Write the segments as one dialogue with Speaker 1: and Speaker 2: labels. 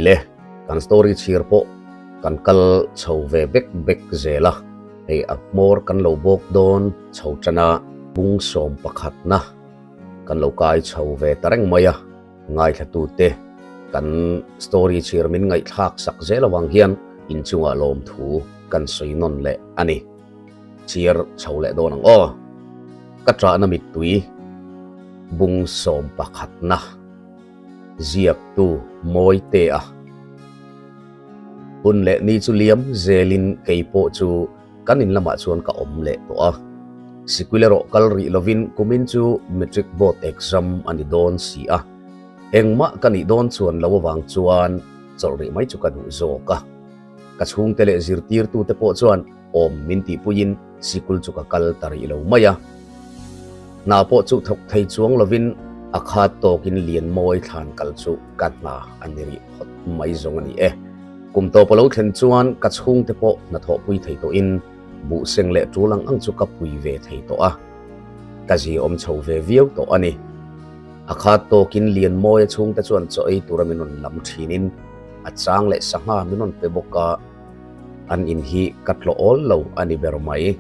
Speaker 1: Hei le, kan story chhir pawh kan kal chho ve bek bek zel a, hei a hmawr kan lo bawk dawn chho tan a, bung sawm pakhatna kan lo kai chho ve ta reng mai a, ngaithlatute kan story chhir min ngaihthlak sak zel avang hian inchungah lawmthu kan sawi nawn leh a ni. Chhir chho leh dawn ang aw. Ka ṭahna mittui bung sawm pakhatna. Ziaktu Mawitea hun leh ni chu liam zelin kei pawh chu kan in lamah chuan ka awm leh tawh a. Sikul erawh kal rih lovin kumin chu Matric Board exam a ni dawn si a, engmah ka nih dawn chuan lo avang chuan chawlh rih mai chu ka duh zawk a. Ka chhungte leh zirtirtute pawh chuan awm min tihpuiin sikul chu ka kal ta rih lo mai a. Hna pawh chu thawk thei chuang lovin a khat tawkin Lianmawi thlan kal chu ka hna a ni rih phawt mai zawng a ni e. Kum tawp a lo thlen chuan ka chhungte pawh hnathawhpui thei tawhin buhseng leh tul ang ang chu ka pui ve thei tawh a, ka ziaawm chho ve viau tawh a ni. A khat tawkin Lianmawia chhungte chuan chaw ei tura min rawn lam thinin a chang leh sangha min rawn pe bawk a, an in hi ka tlawh awl lo a ni ber mai.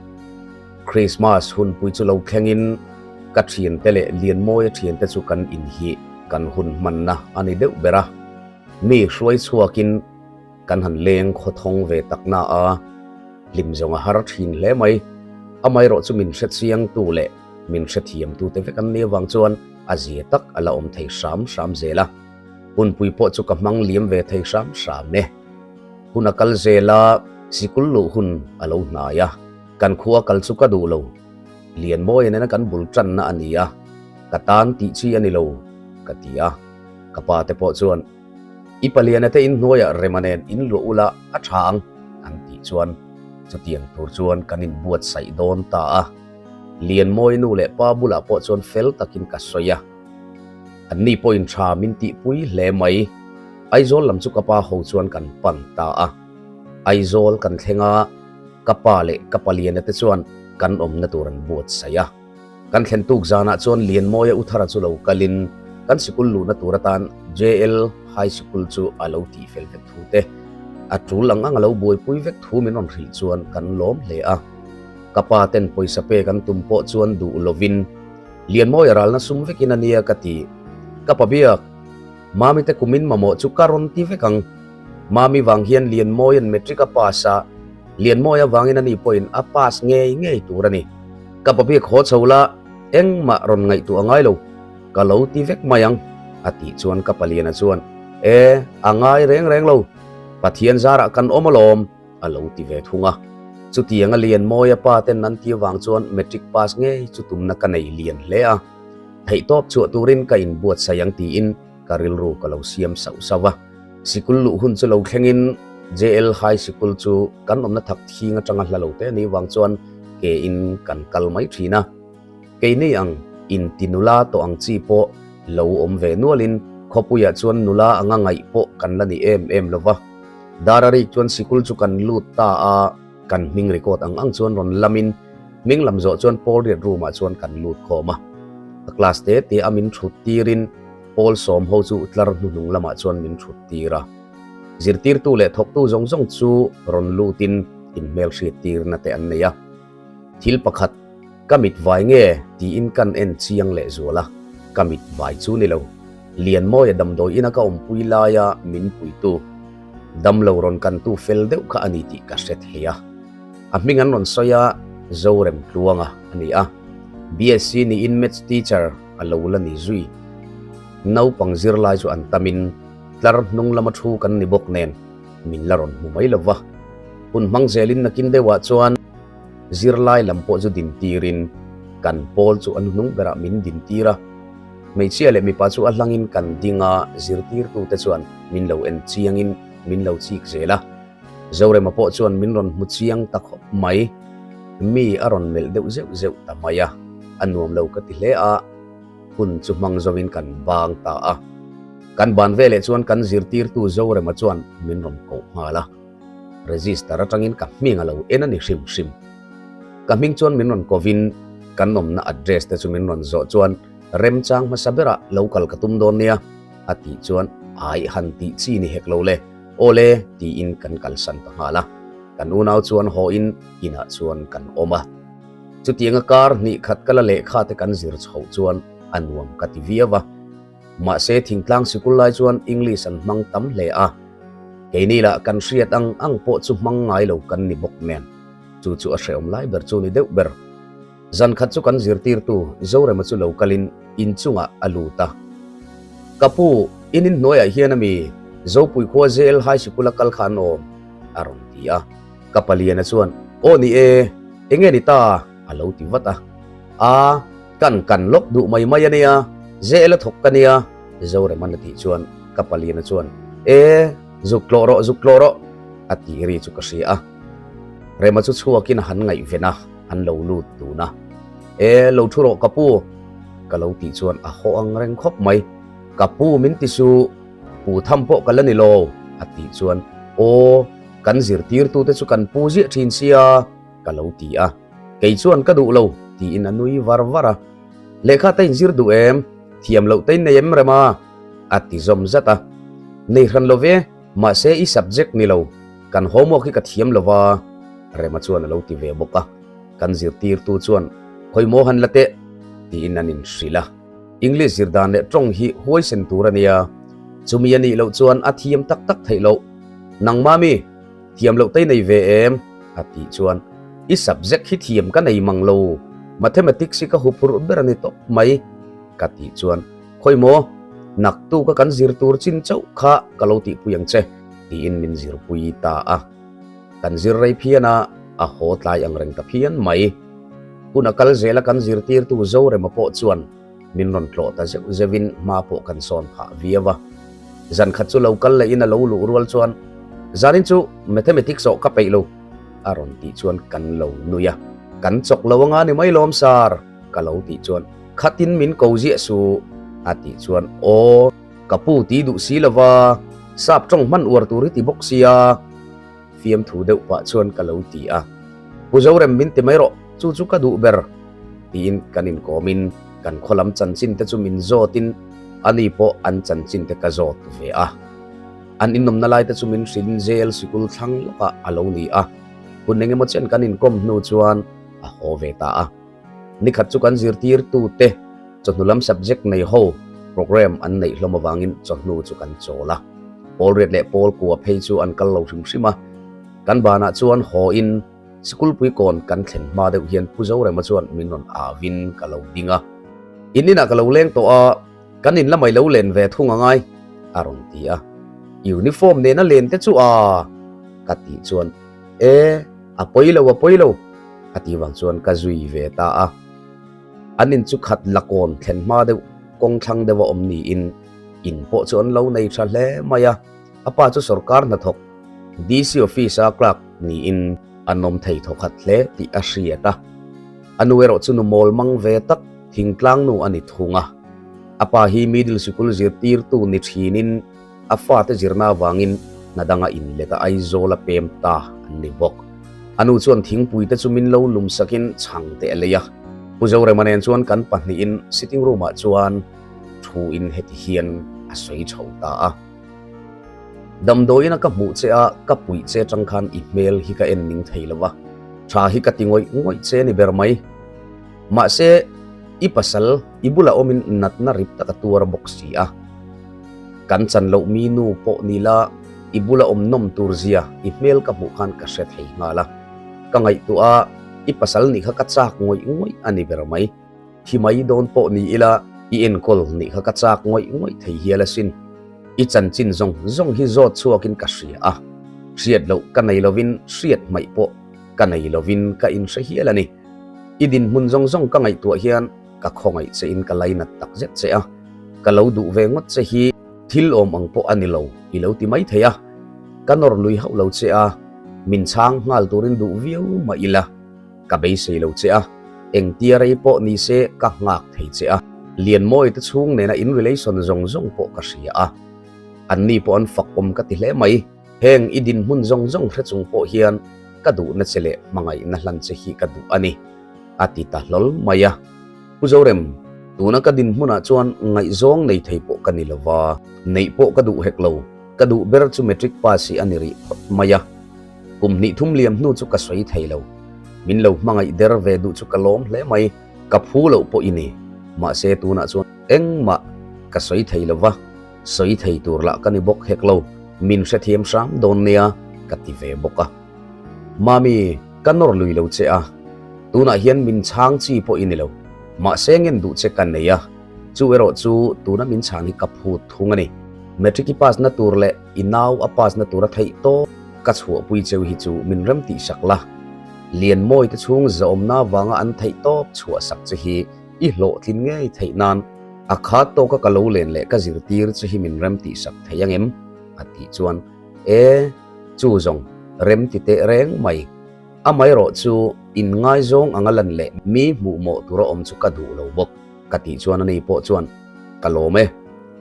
Speaker 1: Krismas hunpui chu lo thlengin ka thiante leh Lianmawia thiante chu kan in hi kan hun hmanna a ni deuh ber a, mi hruai chhuakin kan han leng khawthawng ve tak na a, hlim zawng a har thin hle mai. Amaherawh chu min hrechiangtu leh min hrethiamtute vek an nih avang chuan a zia tak a la awm thei hram hram zel a, hunpui pawh chu ka hmang liam ve thei hram hram e. Hun a kal zel a, sikul luh hun a lo hnai a, kan khua kal chu ka duh lo. Lianmawia nena kan bul tanna a ni a, ka tan tih chi a ni lo, ka ti a. Ka pa te pawh chuan, I paliana te inhnuaiah rema nen in luah ula a tha ang, an tih chuan chutiang tur chuan kan inbuatsaih dawn ta a. Lianmawia nu leh pa bulah pawh chuan fel takin ka sawi a. Anni pawhin tha min tihpui hle mai. Aizawl lam chu ka pa ho chuan kan pan ta a. Aizawl kan thleng a, ka pa leh ka paliana te chuan kan awmna tur an buatsaih a. Kan thlen tuk zanah chuan Lianmawia Uthara chu lo kalin kan sikul luhna tur atan JL High Sikul chu a lo tih fel vek thu te, a tul ang ang a lo buaipui vek thu min rawn hrilh chuan kan lawm hle a. Ka pa ten pawisa pek an tum pawh chuan duh lovin Lianmawia ralna sum vekin a nia ka ti. Ka pa biak. Mami te kumin mamawh chu ka rawn ti vek ang. Mami vang hian Lianmawia'n matric a pass a, Lianmawia vangin ani pawhin a pass ngei ngei tur a ni. Ka pa bik haw chho la, engmah rawn ngaihtuah a ngai lo, ka lo ti vek mai ang, a tih chuan ka paliana chuan, E, a ngai reng reng lo, Pathian zarah kan awm alawm, a lo ti ve thung a. Chutianga Lianmawia pa ten an ti avang chuan matric pass ngei chu tumna ka nei lian hle a. Theihtawp chhuah turin ka inbuatsaih ang tiin ka rilru ka lo siam sauh sauh a. Sikul luh hun chu lo thlengin JL High Sikul chu kan awmna thak thing atanga hla lo te anih vang chuan ke in kan kal mai thin a. Keini ang inti nula tawh ang chi pawh lo awm ve nualin khawpuiah chuan nula anga ngaih pawh kan la ni em em lo va. Dararik chuan sikul chu kan lut ta a, kan hming record ang ang chuan rawn lamin hming lam zawh chuan Paul riat room ah chuan kan lut khawm a. A class te te a min thut tirin Paul sawm ho chu tlar hnuhnung lamah chuan min thut tir a. Zirtirtu leh thawktu zawng zawng chu rawn lutin inhmelhriat tirna te an nei a. Thil pakhat, ka mit vai nge tiin kan en chiang leh zual a, ka mit vai chu ni lo. Lianmawia damdawi ina ka awmpui laia min puitu, damlo rawn kantu fel deuh kha a ni tih ka hre thei a. A hming an rawn sawi a, Zorem Tluanga a ni a. BSc niin Maths teacher a lo la ni zui. Naupang zirlai chu an tamin tlar hnung lama thu kan ni bawk nen min la rawn hmu mai lo va. Hun hmang zelin nakin deuhah chuan zirlai lam pawh chu din tirin kan pawl chu a hnuhnung berah min din tir a. Hmeichhia leh mipa chu a hlangin kan ding a, zirtirtute chuan min lo en chiangin min lo chik zel a. Zorema pawh chuan min rawn hmu chiang ta khawp mai. Mi a rawn melh deuh zeuh zeuh ta mai a, a nuam lo ka ti hle a, hun chu hmang zawin kan bang ta a. Kan ban veleh chuan kan zirtirtu Zorema chuan min rawn koh nghal a. Register atangin ka hming a lo en a ni hrim hrim. Ka hming chuan min rawn kovin kan awmna address te chu min rawn zawh chuan remchang hmasa berah lo kal ka tum dawn nia a tih chuan Ai han tih chi ni hek lo le, aw le tiin kan kalsan ta nghal a. Kan unau chuan haw in inah chuan kan awm a. Chutianga kar hnih khat kala lehkha te kan zir chhoh chuan a nuam ka ti viau a. Mahse thingtlang sikul lai chuan English an hmang tam hle a. Keini lah kan hriat ang ang pawh chu hmang ngai lo kan ni bawk nen. Chu chu a hrehawm lai ber chu ni deuh ber. Zan khat chu kan zirtirtu Zorema chu lo kalin inchungah a lut a. Ka pu, in inhnuaiah hian ami Zopui khua JL High Sikul a kal kha an awm, a rawn ti a. Ka paliana chuan, Aw ni e, enge ni ta? a lo ti vat a. A, kan kan lawk duh mai mai a nia, JL a thawk ka nia, Zorema'n a tih chuan ka paliana chuan, E, zuk tlawh rawh, zuk tlawh rawh, a tih ri chu ka hria a. Rema chu chhuakin a han ngaihven a. An lo lut dun a. E, lo thu rawh ka pu, ka lo tih chuan a haw ang reng khawp mai. Ka pu min ti su, pu tham pawh ka la ni lo, a tih chuan aw, kan zirtirtute chu kan pu ziah thin sia, ka lo ti a. Kei chuan ka duh lo, tiin a nui var var a. Lehkha te inzir duh em? Thiam loh te in nei em rem a? a ti zawm zat a. Nei hran lo ve, mahse i subject ni lo, kan homework hi ka thiam lo va, Rema chuan a lo ti ve bawk a. Kan zirtirtu chuan, Khawi maw han la teh? tiin an inhrilh a. English zir dan leh tawng hi huaisen tur a nia, chumi a nih loh chuan a thiam tak tak theih loh. Nangmah mi, thiam loh te i nei ve em? a tih chuan, I subject hi thiam ka nei mang lo, Mathematics hi ka huphurh ber a ni tawp mai, ka tih chuan, Khawi maw, naktuka kan zir tur chin chauh kha ka lo tihpui ang che, tiin min zirpui ta a. Kan zir rei phian a, a haw tlai ang reng ta phian mai. Hun a kal zela kan zirtirtu Zorema pawh chuan min rawn tlawh ta zeuh zeuhin hma pawh kan sawn phah viau a. Zan khat chu lo kal lehin a lo luh rual chuan, Zanin chu Mathematics awh ka peih lo, a rawn tih chuan kan lo nui a. Kan chawk lo anga ni mai lawm sir, ka lo tih chuan, Khatin min ko ziah suh, a tih chuan, Aw. Ka pu ti duh si lova, sap tawng hman uar tur hi ti bawk sia, fiamthu deuh pah chuan ka lo ti a. Pu Zorem min ti mai rawh, chu chu ka duh ber, tiin kan inkawmin kan khaw lam chanchin te chu min zawtin ani pawh an chanchin te ka zawt ve a. An inawmna lai te chu min hrilhin jail sikul thlang lawkah a lo ni a, hun engemaw chen kan inkawm hnu chuan a haw ve ta a. Nikhat chu kan zirtirtute chawhnu lam subject nei ho program an neih hlawm avangin chawhnu chu kan chawl a. Pawl riat leh pawl kua phei chu an kal lo hrim hrim a. Kan banah chuan haw in sikulpui kawn kan thlen hma deuh hian Pu Zorema chuan min rawn avin ka lo ding a. In inah ka lo leng tawh a, kan in lamai lo len ve thung angai a rawn ti a. Uniform nena len te chu a ka tih chuan e a pawi lo a pawi lo. A ti vang chuan ka zui ve ta a. An in chu khat la kawn thlen hma deuh kawng thlang deuh a awm niin in pawh chu an lo nei tha hle mai a. A pa chu sorkar hnathawk DC office a clerk niin an awm thei thawkhat hle tih a hriat a. A nu erawh chu nu mawl mang ve tak thingtlang nu a ni thung a. A pa hi middle sikul zirtirtu ni thinin A fate zirna avangin hna danga inlet a Aizawl a pem ta an ni bawk. A nu chuan thingpui te chu min lo lum sakin chhang teh a lei a. Pu Zorema nen chuan kan pahnihin sitting room ah chuan thu in heti hian a sawi chho ta a. Damdawiin a ka hmuh che a, ka puih che tang khan i hmel hi ka en ning thei lo va, tha hi ka ti ngawih ngawih che ni ber mai. Mahse, i pasal i bulah awmin natna rip tak a tuar bawk si a. Kan chan loh mi nu pawh ni la, i bula awm nawm tur zia i hmel ka hmuh khan ka hre thei nghal a. Ka ngaihtuah a, i pasal nih kha ka chak ngawih ngawih a ni ber mai. Thi mai dawn pawh ni ila, i enkawl nih kha ka chak ngawih ngawih thei hial asin. I chanchin zawng zawng hi zawt chhuakin ka hria a, hriat loh ka nei lovin hriat hmaih pawh ka nei lovin ka inhre hial a ni. I dinhmun zawng zawng ka ngaihtuah hian ka khawngaih che in ka lainat tak zet che a, ka lo duh ve ngawt che hi thil awm ang pawh a ni lo i lo ti mai thei a, ka nawr lui hauh lo che a, min chhang nghal turin duh viau mah ila ka beisei lo che a, engtia rei pawh ni se ka nghak thei che a, Lianmawi te chhung nena in relation zawng zawng pawh ka hria a, anni pawh an fak awm ka ti hle mai. Heng i dinhmun zawng zawng hre chung pawh hian ka duhna che leh hmangaihna hlan che hi ka duh a ni, a ti ta hlawl mai a. Pu Zorem, Tuna ka dinhmunah chuan ngaihzawng nei thei pawh ka ni lo va, neih pawh ka duh hek lo. Ka duh ber chu matric pass hi a ni rih phawt mai a. Kum hnih thum liam hnu chu ka sawi thei lo. Min lo hmangaih der ve duh chu ka lawm hle mai. Ka phu loh pawh i ni. Mahse tunah chuan engmah ka sawi thei lo va, sawi thei tur lah ka ni bawk hek lo. Min hrethiam hram dawn nia ka ti ve bawk a. Mami, ka nawr lui lo che a, tunah hian min chhang chi pawh i ni lo. Mahse ngen duh che ka nei a, chu erawh chu tuna min chhan hi ka phut thung a ni. Matric i pass na tur leh i nau a pass na tura theih tawp ka chhuahpui cheu hi chu min rem tih sak la. Lianmawi te chhung zahawmna vanga an theih tawp chhuah sak che hi i hlawhtlin ngei theih nan a khat tawka ka lo len leh ka zirtir che hi min rem tih sak thei angem? a tih chuan E, chu zawng rem ti teh reng mai. Amaherawh chu inngaizawng anga lan leh mi hmuh mawh tura awm chu ka duh lo bawk. Ka tih chuan ani pawh chuan, Ka lawm e.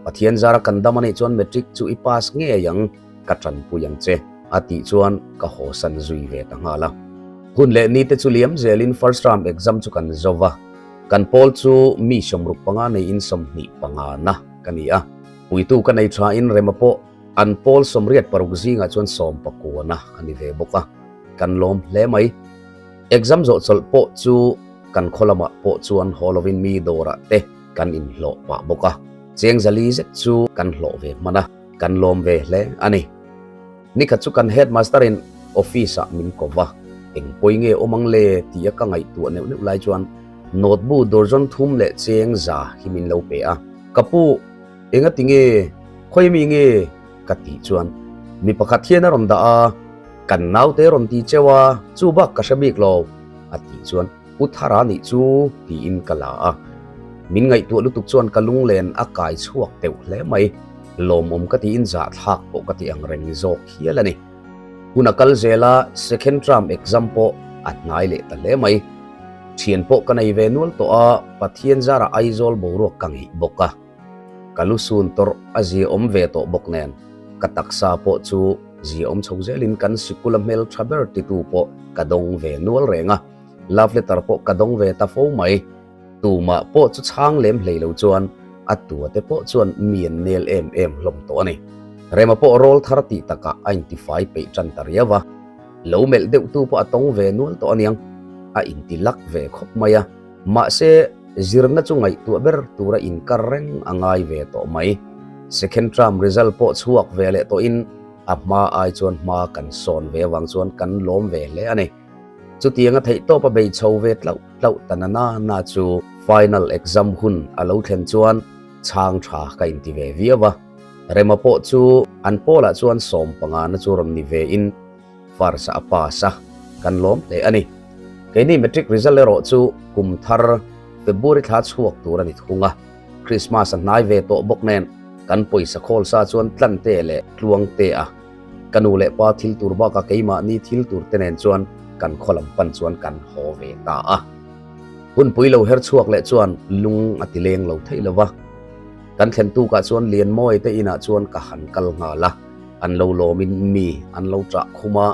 Speaker 1: Pathian zara kan dam anih chuan matric chu i pass ngei ang, ka tanpui ang che, a tih chuan ka hawsan zui ve ta nghal a. Hun leh ni te chu liam zelin first term exam chu kan zo va, kan pawl chu mi 65 neiin 25 na ka ni a. Puitu ka nei thain Rema pawh An pawl 86 zingah chuan sawmpakuana a ni ve bawk a, kan lawm hle mai. Exam zawh chawlh pawh chu kan khaw lamah pawh chuan haw lovin mi dawrah te kan inhlawh pah bawk a, cheng zali zet chu kan hlawh ve hman a, kan lawm ve hle a ni. Nikhat chu kan headmaster in office ah min ko va, eng pawi nge awm ang le tia ka ngaihtuah neuh neuh lai chuan notebook dawrzawn thum leh cheng za hi min lo pe a, ka pu, Enga ti nge? Khawi mi nge? Ka tih chuan mi pakhat hian a rawn dah a, kan naute rawn ti cheu a, chu bak ka hre bik lo, a tih chuan U Thara nih chu tiin ka la a. Min ngaihtuah lutuk chuan ka lunglen a kai chhuak teuh hle mai. Lawmawm ka tiin zahthlak pawh ka ti ang reng zawk hial a ni. Hun a kal zel a, second term exam pawh a hnai leh ta hle mai. Thian pawh ka nei ve nual tawh a, Pathian zarah Aizawl boruak ka ngeih bawk a. Ka lu sun tawrh a zia awm ve tawh bawk nen, ka taksa pawh chu zia awm chho zelin kan sikul a hmel tha ber titu pawh ka dawng ve nual reng a, love letter pawh ka dawng ve ta fo mai. Tumah pawh chu chhang lem hlei lo chuan a tua te pawh chuan mi an nel em em hlawm tawh a ni. Rema pawh rawl thar tih takah a intifai peih tan ta riau a, lo melh deuh tu pawh a tawng ve nual tawh aniang, a inti lak ve khawp mai a. Mahse, zirna chu ngaihtuah ber tura inkar reng a ngai ve tawh mai. Second term result pawh chhuak ve leh tawhin a hma ai chuan hma kan sawn ve avang chuan kan lawm ve hle a ni. Chutianga theihtawp a bei chho ve tlauh tlauh ta na na na chu final exam hun a lo thlen chuan chhang tha ka inti ve viau a. Rema pawh chu an pawlah chuan 15 na chu rawn ni ve in First a pass a, kan lawm hle a ni. Keini matric result erawh chu kum thar February thla chhuak tur a ni thung a, Christmas a hnai ve tawh bawk nen kan pawisa khawl sa chuan tlante leh tluangte a ka nu leh pa thil tur bakah keimahni thil tur te nen chuan kan khaw lam pan chuan kan haw ve ta a. Hunpui lo her chhuak leh chuan lung a ti leng lo thei lo va, kan thlen tukah chuan Lianmawi te inah chuan ka han kal nghal a. An lo lawmin mi an lo ṭah khum a,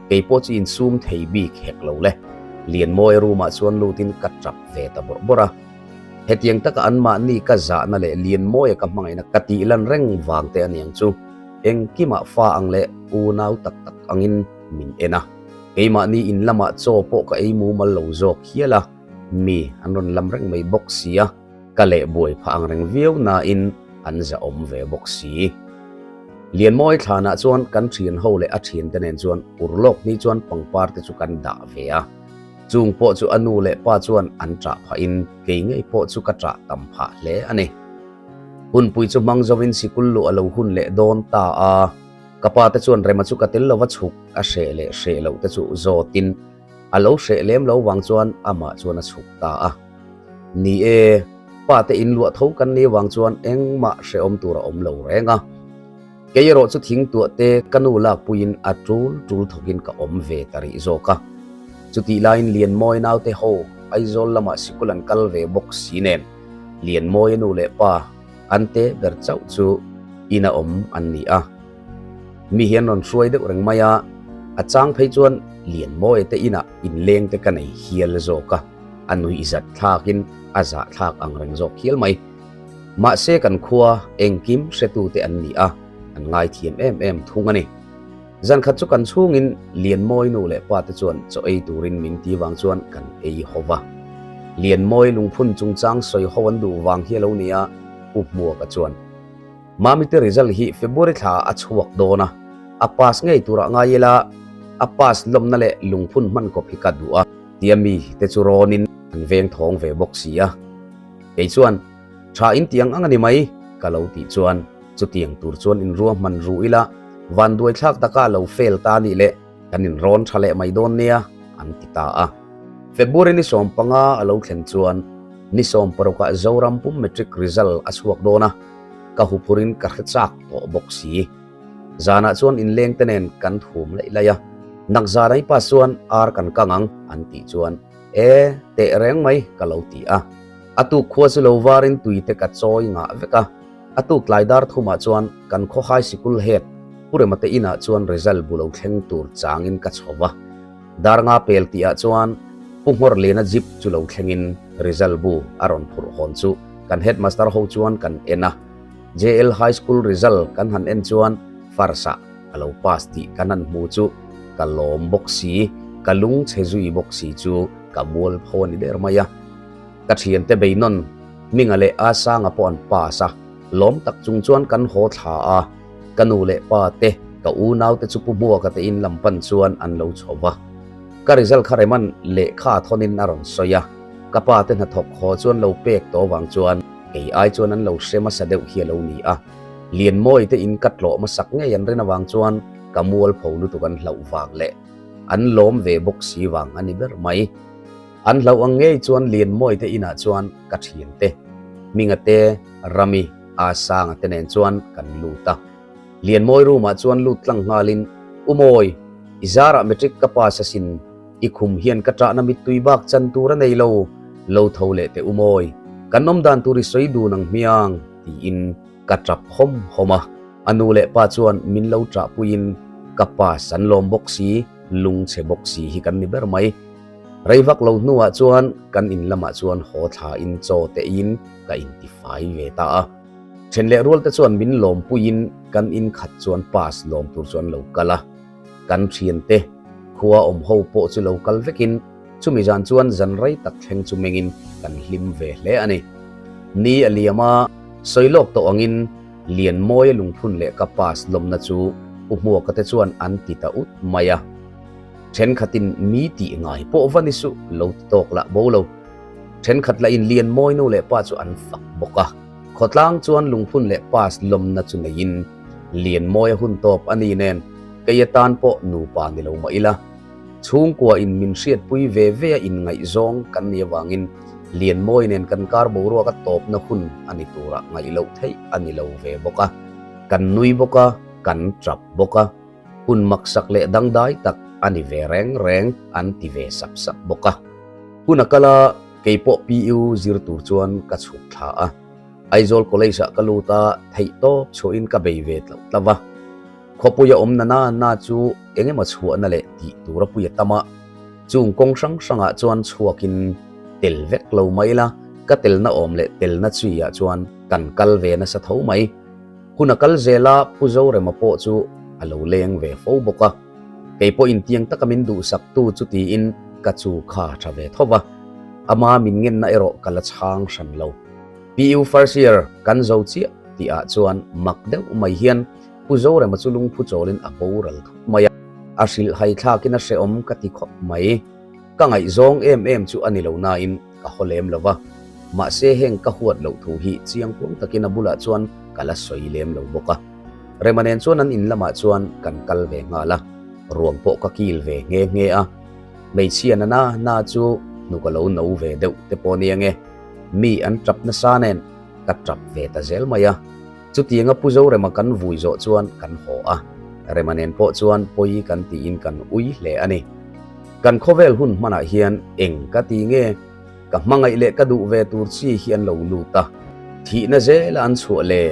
Speaker 1: kei pawh chu insum thei bik hek lo le. Lianmawi room-ah chuan lutin ka ṭap ve ta bawrh bawrh a. Hetiang taka anmahni ka zahna leh Lianmawia ka hmangaihna ka tih lan reng vang te aniang chu engkimah fa ang leh unau tak tak angin min en a. Keimahni in lamah chaw pawh ka ei mumal lo zawk hial a, mi an rawn lam reng mai bawk si a. Ka leh buai phah ang reng viau nain an zahawm ve bawk si. Lianmawi thlanah chuan kan thian ho leh a thiante nen chuan urlawk ni chuan pangpar te chu kan dah ve a. Chung pawh chu a nu leh pa chuan an ṭah phahin kei ngei pawh chu ka ṭah tam phah hle a ni. Hunpui chu hmang zovin sikul luh a lo hun leh dawn ta a, ka pa te chuan Rema chu ka tel lova chhuk a hreh leh hreh loh te chu zawtin a lo hreh lem lo vang chuan amah chuan a chhuk ta a. Ni e, pa te in luah tho kan ni vang chuan engmah hrehawm tur a awm lo reng a. Kei erawh chu thing tuah te ka nu lakpuiin a tul tul thawkin ka awm ve ta rih zawk a. Chutih laiin Lianmawi naute ho Aizawl lamah sikul an kal ve bawk si nen Lianmawia nu leh pa an te ber chauh chu ina awm an ni a. Mi hian rawn hruai deuh reng mai a, a chang phei chuan Lianmawia te inah inleng te ka nei hial zawk a. A nuihzat thlakin a zahthlak ang reng zawk hial mai. Mahse kan khua engkim hretute an ni a, an ngaithiam em em thung a ni. Zan khat chu kan chhungin Lianmawi nu leh pa te chuan chaw ei turin min ti vang chuan kan ei ho va. Lianmawi lungphun chungchang sawi ho an duh vang hi a lo ni a, Pu Hmuaka chuan, Mami te result hi February thla ah a chhuak dawn a, a pass ngei turah ngai ila, a pass lawmna leh lungphun hman kawp hi ka duh a, tia mi te chu rawnin an veng thawng ve bawk si a. Kei chuan, Tha in tiang ang a ni mai, ka lo tih chuan chutiang tur chuan inruahman ru ila, vanduai thlak taka lo fail ta nih leh kan inrawn tha leh mai dawn nia, an ti ta a. February ni 15 a lo thlen chuan ni 16 ah Zoram pum matric result a chhuak dawn a, ka huphurin ka hre chak tawh bawk si. Zanah chuan inleng te nen kan thum laih laih a, nak zan ai pa chuan ar kan kang ang, an tih chuan E, teh reng mai, ka lo ti a. A tuk khua chu lo varin tui te ka chawi ngah vek a. A tuk tlai dar thumah chuan kan khawhai sikul het Pu Rema te inah chuan result bu lo thleng tur changin ka chho va. Dar nga pel tihah chuan Pu Nghawrliana jeep chu lo thlengin result bu a rawn phurh hawn chu kan headmaster ho chuan kan en a. JL High School result kan han en chuan first ah a lo pass tih kan han hmu chu ka lawm bawk si, ka lung chhe zui bawk si chu ka mual pho a ni der mai a. Ka thiante Beinawn, Hminga leh Asanga pawh an pass a, lawm tak chung chuan kan haw thla a, ka nu leh pa te, ka unau te chu Pu Hmuaka te in lam pan chuan an lo chho va. Ka result kha Reman lehkha thawnin a rawn sawi a, ka pa te hnathawk haw chuan lo pek tawh vang chuan kei ai chuan an lo hre hmasa deuh hi a lo ni a. Lianmawi te in ka tlawh hmasak ngei an rin avang chuan ka mualpho lutuk an hlauh vang leh an lawm ve bawk si vang a ni ber mai. An hlauh ang ngei chuan Lianmawi te inah chuan ka thian te, Hminga te, Rami, Asanga te nen chuan kan lut a. Lianmawi room ah chuan lut tlang nghalin, U Mawi, i zarah matric ka pass asin, i khum hian ka ṭahna mittui bak chan tur a nei lo, lo tho leh teh U Mawi, kan awm dan tur i sawi dun ang hmiang, tiin ka ṭap hawm hawm a. A nu leh pa chuan min lo ṭahpuiin ka pass an lawm bawk si, lungchhe bawk si hi kan ni ber mai. Rei vak lo hnuah chuan kan in lamah chuan haw thlain chaw tein ka intifai ve ta a. Then leh rual te chuan min lawmpuiin kan in khat chuan pass lawm tur chu an lo kal a. Kan thiante khua awm ho pawh chu lo kal vekin chumi zan chuan zan rei tak thleng chu mengin kan hlim ve hle a ni. Ni a liam a, sawi lawk tawh angin Lianmawia lungphun leh ka pass lawmna chu Pu Hmuaka te chuan an ti ta ut mai a. Thenkhatin mi tih ngai pawh va ni suh lo ti tawk lah bo lo. Thenkhat lah in Lianmawi nu leh pa chu an fak bawk a. Khawtlang chuan lungphun leh pass lawmna chu neiin Lianmawia hun tawp a ni nen kei atan pawh nupa ni lo mah ila. Chhungkua in min hriatpui ve ve a inngaihzawng kan nih avangin Lianmawi nen kan kar boruak a tawpna hun a ni turah ngaih loh theih a ni lo ve bawk a. Kan nui bawk a, kan tap bawk a. Hun maksak leh dangdai tak a ni ve reng reng an ti ve sap sap bawk a. Hun a kal a, kei pawh PU zir tur chuan ka chhuk thla a. Aizawl College ah ka lut a, theihtawp chhuahin ka bei ve tlauh tlauh a. Khawpuia awm na na na chu eng emaw chhuahna leh tih tur a pui a tam a. Chung kawng hrang hrangah chuan chhuakin tel vek lo mai la, ka telna awm leh telna chuiah chuan kan kal ve nasa tho mai. Hun a kal zel a, Pu Zorema pawh chu a lo leng ve fo bawk a. Kei pawh intiang taka min duhsaktu chu tiin ka chu kha tha ve tho va. Ama min ngenna erawh ka la chhang hran lo. PU first year kan zo chiah tih ah chuan mak deuh mai hian Pu Zorema chu lungphu chawlin a boral thut mai a. A hrilhhai thlakin a hrehawm ka ti khawp mai. Ka ngaihzawng em em chu a ni lo nain ka haw lem lo va, mahse heng ka huat loh thu hi chiang kuang takin a bulah chuan ka la sawi lem lo bawk a. Rema nen chuan an in lamah chuan kan kal ve nghal a, ruang pawh ka kil ve nghe nghe a. Hmeichhia na na na chu hnuk a lo no ve deuh te pawh nia nge, mi an tap nasa nen ka tap ve ta zel mai a. Chutianga Pu Zorema kan vui zawh chuan kan haw a, Rema nen pawh chuan pawi kan tiin kan ui hle a ni. Kan khawvel hun hmanah hian eng ka ti nge? Ka hmangaih leh ka duh ve tur chi hi an lo lut a, thihna zela an chhuah le,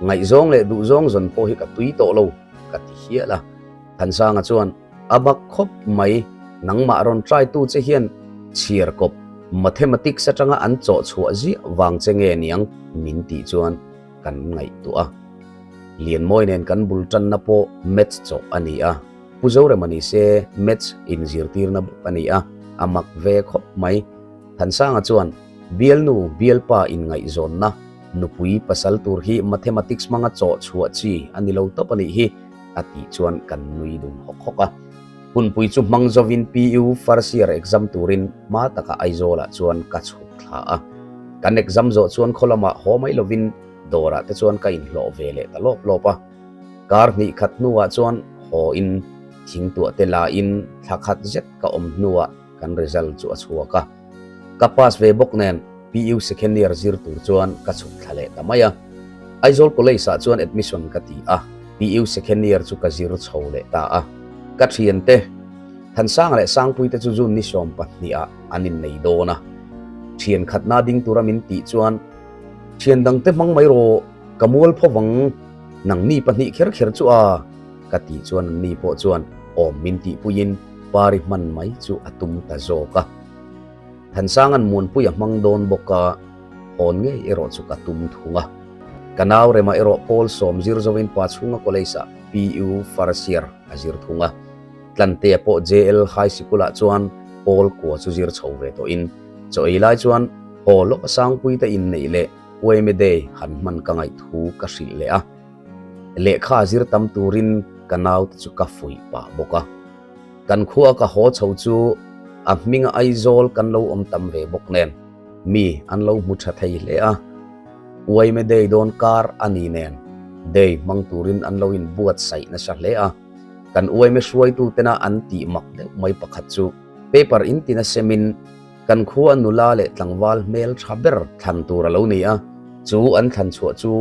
Speaker 1: ngaihzawng leh duhzawng zawn pawh hi ka tui tawh lo, ka ti hial a. Thansanga chuan, A bak khawp mai, nangmah rawn try tu che hian chhiar kawp. Mathematics atanga an chawh chhuah ziah vang che nge niang min tih chuan kan ngaihtuah a. Lianmawi nen kan bul tanna pawh maths chawh a ni a, Pu Zorema ni se maths inzirtirna bawk a ni a, a mak ve khawp mai. Thansanga chuan bialnu bialpa inngaihzawnna nupui pasal tur hi mathematics hmanga chawh chhuah chi a ni lo tawp a nih hi a tih chuan kan nui dun hawk hawk a. Hunpui chu hmang zovin PU first year exam turin hma takah Aizawlah chuan ka chhuk thla a. Kan exam zawh chuan khaw lamah haw mai lovin dawrah te chuan ka inhlawh ve leh ta lawp lawp a. Kar hnih khat hnuah chuan haw in thingtuah te la in thla khat zet ka awm hnuah kan result chu a chhuak a. Ka pass ve bawk nen PU second year zir tur chuan ka chhuk thla leh ta mai a. Aizawl College ah chuan admission ka ti a, PU second year chu ka zir chho leh ta a. Ka thiante, Thansanga leh Sangpuite chu June ni 12 ah an innei dawn a. Thian khatna ding tura min tih chuan, Thian dangte hmang mai rawh, ka mual pho vang, nangni pahnih kher kher chu a, ka tih chuan anni pawh chuan awm min tihpuiin pari hman mai chu a tum ta zawk a. Thansanga'n Muanpui a hmang dawn bawk a, hawn ngei erawh chu ka tum thung a. Ka nau Rema erawh Paul sawm zir zovin pa chhunga college-ah PU first year a zir thung a. Tlantea pawh JL High Sikul-ah chuan Paul kua chu zir chho ve tawhin chaw ei lai chuan haw lawk a Sangpuite inneih leh Uaime Day han hman ka ngaih thu ka hrilh leh a. Lehkha zir tam turin ka naute chu ka fuih pah bawk a. Kan khua ka haw chho chu a hminga Aizawl kan lo awm tam ve bawk nen mi an lo hmu tha thei hle a. Uaime Day dawn kar a ni nen Day hmang turin an lo inbuatsaih nasa hle a. Kan uaime hruaitu tena an tih mak deuh mai pakhat chu paper in tina semin kan khua nula leh tlangval hmel tha ber thlan tur a lo ni a. Chu an thlan chhuah chu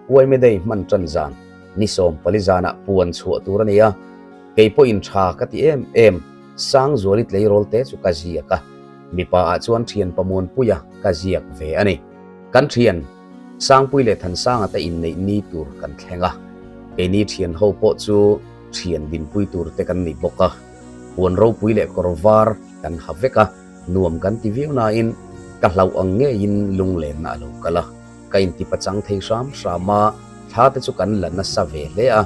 Speaker 1: Uaime Day hman tan zan ni 14 zanah puan chhuah tur a ni a. Kei pawhin tha ka ti em em, Sangzuali tleirawl te chu ka ziak a, mipa ah chuan thian Pamuanpuia ka ziak ve a ni. Kan thian, Sangpui leh Thansanga te inneih ni tur kan thleng a, keini thian ho pawh chu thian dinpui tur te kan ni bawk a, puan ropui leh kawr var kan ha vek a, nuam kan ti viau nain ka hlauh ang ngeiin lunglenna a lo kal a. Ka inti pachang thei hram hram a, thla te chu kan la nasa ve hle a.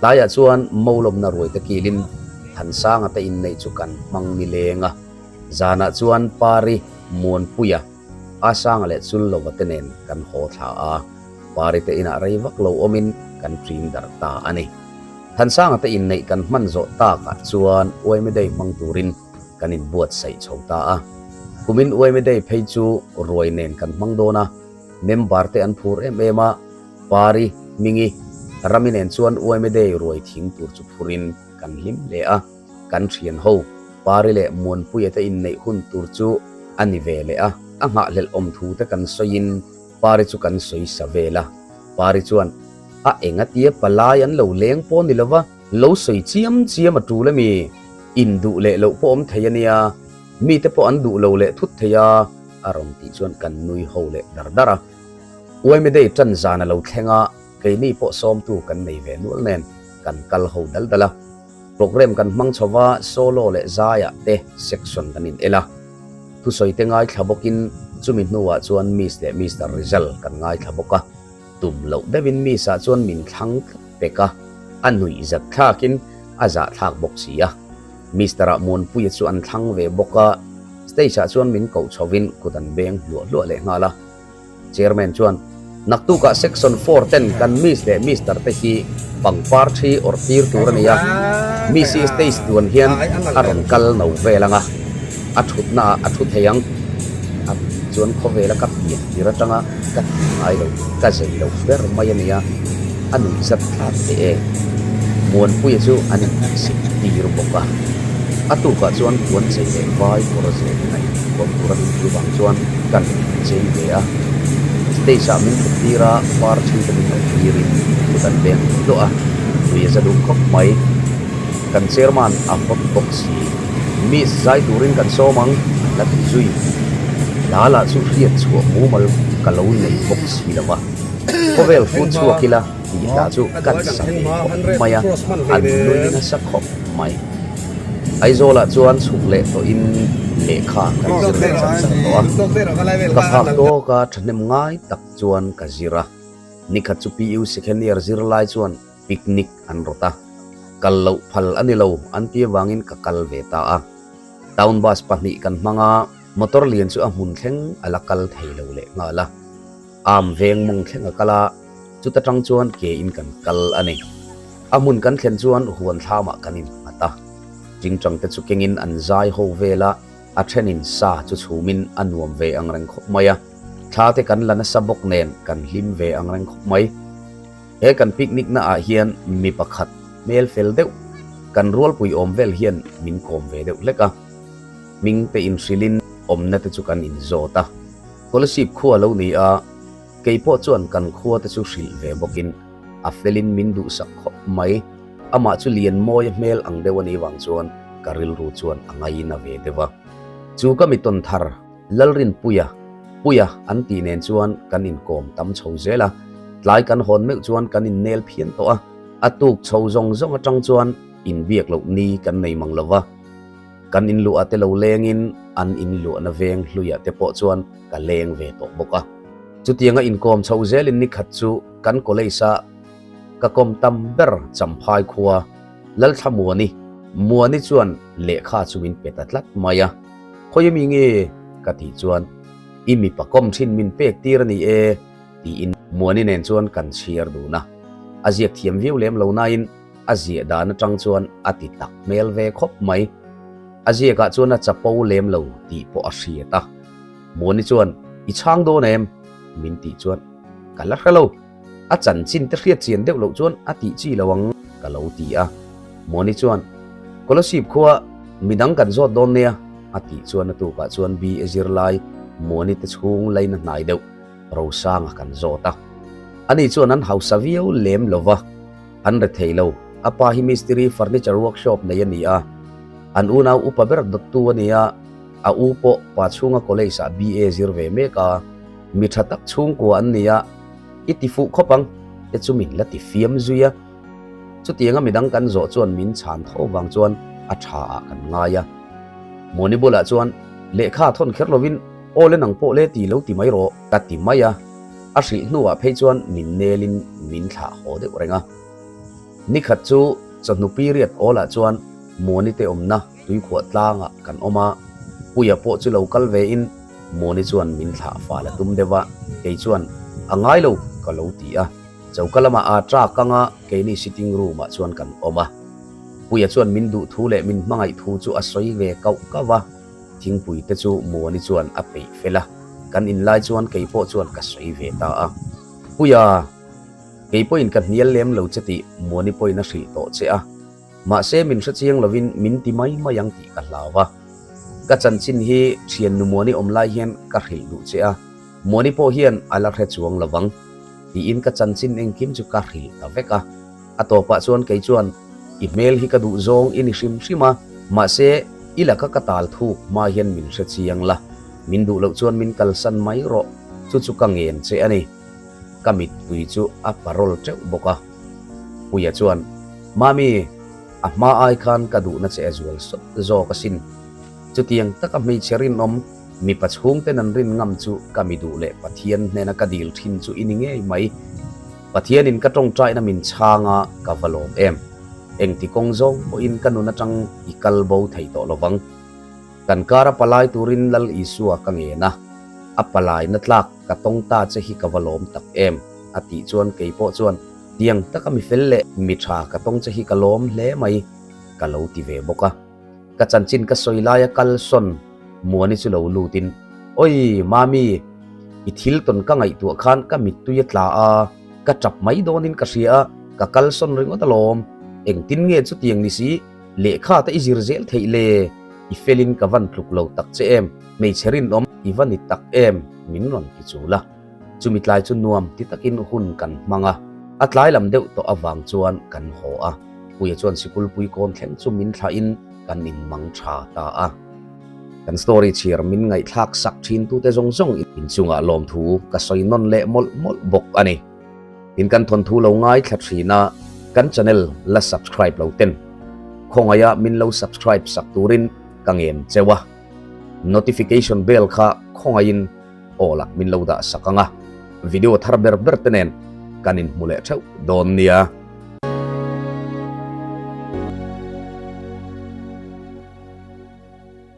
Speaker 1: Tlaiah chuan Molawmna ruai te kilin Thansanga te inneih chu kan hmang ni leng a. Zanah chuan Pari, Muanpuia, Asanga leh Chullova te nen kan haw thla a. Pari te inah rei vak lo awmin kan ṭin darh ta a ni. Thansanga te inneih kan hman zawh takah chuan Uaime Day hmang turin kan inbuatsaih chho ta a. Kumin Uaime Day phei chu ruai nen kan hmang dawn a, member te an phur em em a, Pari, Hmingi, Rami nen chuan Uaime Day ruai thing tur chu phurin kan hlim hle a, kan thian ho Pari leh Muanpuia te inneih hun tur chu a ni ve leh a, a nghahhlelh awm thu te kan sawiin Pari chu kan sawi sa vel a, Pari chuan a engatia palai an lo leng pawh ni lova, Lo sawi chiam chiam a tul ami? Induh leh loh pawh awm thei a nia, mite pawh an duh lo leh thut thei a, a rawn tih chuan kan nui ho leh dar dar a. Uaime Day tan zan a lo thleng a, keini pawh sawmtu kan nei ve nual nen kan kal ho dal dal a. Programme kan hmang chho va, solo leh zaiah te section kan in el a. Thusawi te ngaithla bawkin chumi hnuah chuan Miss leh Mister result kan ngaithla bawk a. Tum loh deuhin Miss ah chuan min thlang tlat pek a, a nuih zat thlakin a zah thlak bawk si a. Mister ah Muanpuia chu an thlang ve bawk a, stage ah chuan min koh chhovin kut an beng hluah hluah leh nghal a. Chairman chuan, Naktukah Section 4 ten kan Miss leh Mister te hi pangpar thi awrh tir tur a ni a, Miss hi stage tuan hian a rawn kal no vel ang a, a thutna ah a thu thei ang a tih chuan khawvela ka pian tir atanga ka ti ngai lo, ka zei lo ber mai a nia, a nuih zat thlak teh e. Muanpuia chu an inhmuhsit tir bawk a, a tukah chuan puan chei leh vai kawr zelin a inhuam tur a nih thu vang chuan ka nuih chei ve a. Stage ah min thut tir a, par thi te min awm tirin kut an beng hluah hluah a, nui a za duh khawp mai. Kan chairman a hawt bawk si. Miss zai turin kan sawm ang, an la ti zui. Lala chu hriat chhuah mumal ka lo nei bawk si lo va. Khawvel hrut chhuak ila tih hla chu kan sa ve khawp mai a, an nui nasa khawp mai. Aizawlah chuan chhuk leh tawhin lehkha kan zir leh char char tawh a. Ka phak tawka thahnem ngai tak chuan ka zir a. Nikhat chu PU second year zir lai chuan picnic an rawt a. Kal loh phal a ni lo an ti avangin ka kal ve ta a. Town bus pahnih kan hmang a, motor lian chu a hmun thleng a la kal thei lo leh nghal a. Am veng mawng thleng a kal a, chuta tang chuan ke in kan kal a ni. A hmun kan thlen chuan huan thlamah kan innghat a. Tingtang te chu kengin an zai ho vel a, a thenin sa chu chhumin a nuam ve ang reng khawp mai a. Thla te kan la nasa bawk nen kan hlim ve ang reng khawp mai. He kan picnic na ah hian mi pakhat hmel fel deuh kan rualpui awm vel hian min kawm ve deuh hlek a. Hming te inhrilhin awmna te chu kan inzawt a. Scholarship khua lo ni a, kei pawh chuan kan khua te chu hrilh ve bawkin a felin min duhsak khawp mai. Amah chu lian mawi a hmel ang deuh a nih vang chuan ka rilru chuan a ngaina ve deuh a. Chu ka mi tawn thar Lalrinpuia, Puia an tih nen chuan kan inkawm tam chho zel a, tlai kan hawn meuh chuan kan innel phian tawh a, a tuk chho zawng zawng atang chuan inbiak loh ni kan nei mang lo va. Kan inluah te lo lengin an inluahna veng hluiah te pawh chuan ka leng ve tawh bawk a. Chutianga inkawm chho zelin ni khat chu kan college-a ka kawm tam ber Champhai khua Lalthlamuani, Muani chuan lehkha chu min pe ta tlat mai a. Khawi ami nge? ka tih chuan I mipa kawm thin min pek tir a ni e tiin Muani nen chuan kan chhiar dun a. A ziak thiam viau lem lo nain a ziah dan atang chuan a ti tak hmel ve khawp mai. A ziakah chuan a chapo lem lo tih pawh a hriat a. Muani chuan, I chhang dawn em? min tih chuan, Ka la hre lo. A chanchin te hriat chian deuh loh chuan a tih chi lo ang ka lo ti a. Muani chuan, Scholarship khua midang kan zawt dawn nia a tih chuan a tukah chuan BA zirlai Muani te chhung laina hnai deuh Rosanga kan zawt a. Ani chuan an hausa viau lem lo va. An re thei lo. A pa hi mistiri furniture workshop nei a ni a. An unau upa ber dawttu a ni a, a u pawh pa chhunga college ah BA zir ve mek a. Mi tha tak chhungkua an ni a, i ti fuh khawp ang te chu min la ti fiam zui a. Chutianga midang kan zawh chuan min chhan tho vang chuan a tha ah kan ngai a. Mawni bulah chuan lehkha thawn kher lovin aw le nang pawh le ti lo ti mai rawh ka ti mai a. A hrilh hnuah phei chuan min nelin min thlah haw deuh reng a. Nikhat chu chawhnu period awlah chuan Muani te awmna tuikhuah tlangah kan awm a, Puia pawh chu lo kal vein Muani chuan min thlah fal a tum deuh a, kei chuan a ngai lo ka lo ti a. Choka lamah aa trak anga keini sitting room ah chuan kan awm a. Puia chuan min duh thu leh min hmangaih thu chu a sawi ve kauh kauh a. Thingpui te chu Muani chuan a peih fel a, kan inlai chuan kei pawh chuan ka sawi ve ta a. Puia, kei pawhin ka hnial lem lo che tih Muani pawhin a hrilh tawh che a, mahse min hre chiang lovin min ti mai mai ang tih ka hlau a. Ka chanchin hi thiannu Muani awm lai hian ka hrilh duh che a, Muani pawh hian a la hre chuang lo vang tiin ka chanchin engkim chu ka hrilh ta vek a. A tawpah chuan kei chuan i hmel hi ka duh zawng i ni hrim hrim a, mahse i laka ka tal thuk hma hian min hre chiang la, min duh loh chuan min kalsan mai rawh, chu chu ka ngen che a ni. Ka mittui chu a parawl teuh bawk a. Puia chuan, Mami, a hma ai khan ka duhna che a zual sawt zawk asin. Chutiang taka hmeichhe rinawm, mipa chhungten an rin ngam chu ka mi duh leh Pathian hnena ka dil thin chu i ni ngei mai. Pathianin ka tawngtaina min chhang a, ka va lawm em. Engti kawng zawng pawhin ka nun atang i kal bo thei tawh lovang. Kan kar a palai turin Lal Isua ka ngen a, a palaina tlak ka tawng ta che hi ka va lawm tak em, a tih chuan kei pawh chuan tiang taka mi fel leh mi tha ka tawng che hi ka lawm hle mai, ka lo ti ve bawk a. Ka chanchin ka sawi laia kal sawn Muani chu lo lutin, Oi, Mami, i thil tawn ka ngaihtuah khan ka mittui a tla a, ka tap mai dawnin ka hria a, ka kal sawn ringawt alawm. Engtin nge chutiang ni si, lehkha te i zir zel theih le? I felin ka van tluk lo tak che em, hmeichhe rinawm i va ni tak em? min rawn ti chul a. Chumi tlai chu nuam ti takin hun kan hmang a, a tlai lam deuh tawh avang chuan kan haw a. Puia chuan sikulpui kawn thleng chu min thlahin kan inmang tha ta a. Kan story chhiar min ngaihthlak sak thin tute zawng zawng inchungah lawmthu ka sawi nawn leh mawlh mawlh bawk a ni. Tin kan thawnthu lo ngaithla thin a, kan channel la subscribe lo ten. Khawngaia min lo subscribe sak turin ka ngen cheu a. Notification bell kha khawngaiin aw lah min lo dah sak ang a, video thar ber ber te nen kan inhmu leh theuh dawn nia.